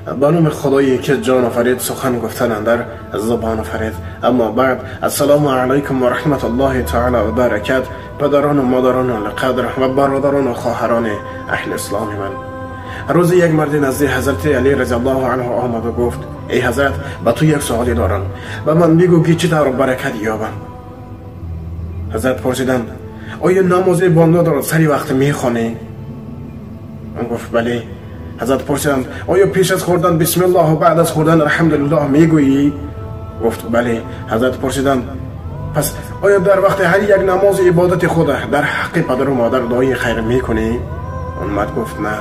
Ба номи Худое ки ҷон офарид, сухан гуфтан андар забон офарид. Аммо баъд, ассалому алайкум ва раҳматуллоҳи таъала ва баракат. Падарон ва модарон олиқадр ва бародарон ва хоҳарони аҳли исломи ман. Рӯзе як марди назди ҳазрати Алӣ разияллоҳу анҳу омад ва гуфт: эй ҳазрат, ба ту як суоле дорам, ба ман бигӯ ки чӣ тавр баракат ёбам. Ҳазрат пурсиданд: оё намози бомдодро сари вақт мехонӣ? Он гуфт: бале. Ҳазрат пурсиданд: оё пеш аз хӯрдан бисмиллоҳ ва баъд аз хӯрдан алҳамдулиллоҳ мегӯӣ? Гуфт: бале. Ҳазрат пурсиданд: пас оё дар вақти ҳар як намози ибодати худ дар ҳаққи падару модар дуои хайр мекунӣ? Он мард гуфт: на.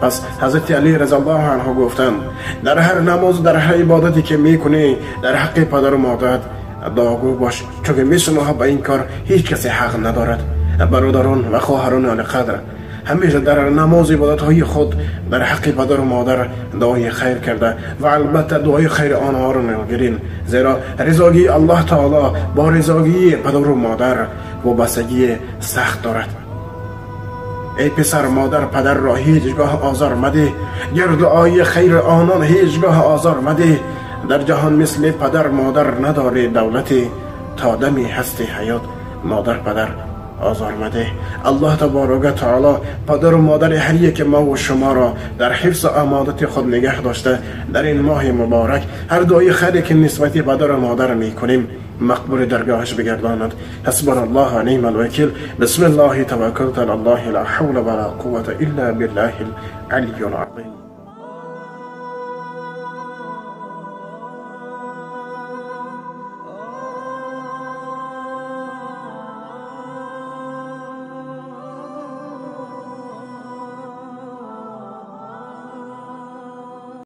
Пас ҳазрати Алӣ разияллоҳу анҳу гуфтанд: дар ҳар намоз, дар ҳар ибодате ки мекунӣ, дар ҳаққи падару модар дуогӯ бош, чунки мисли онҳо ба ин кор ҳеҷ касе ҳақ надорад. Бародарон ва хоҳарони олиқадр, ҳамеша дар намоз ибодатҳои худ дар ҳаққи падару модар дуои хайр карда ва албатта дуои хайри онҳоро мегирем, зеро ризогии Аллоҳ таоло бо ризогии падару модар вобастагии сахт дорад. Эй писар, модар падарро ҳеҷ гоҳ озор мадеҳ, гар дуои хайри онон ҳеҷ гоҳ озор мадеҳ. Дар ҷаҳон мисли падар модар надорӣ давлате, то дами ҳасти ҳаёт модар падар озор мадеҳ. Аллоҳ таборака таоло падару модари ҳар яке мо ва шуморо дар ҳифзу амонати худ нигаҳ дошта, дар ин моҳи муборак ҳар дуои хайре ки нисбати падару модар мекунем мақбули даргоҳаш бигардонад. Ҳасбуна Аллоҳ ва ниъмал вакил. Бисмиллоҳи таваккалту алаллоҳи ла ҳавла ва ла қуввата илла биллаҳил алиййил азим.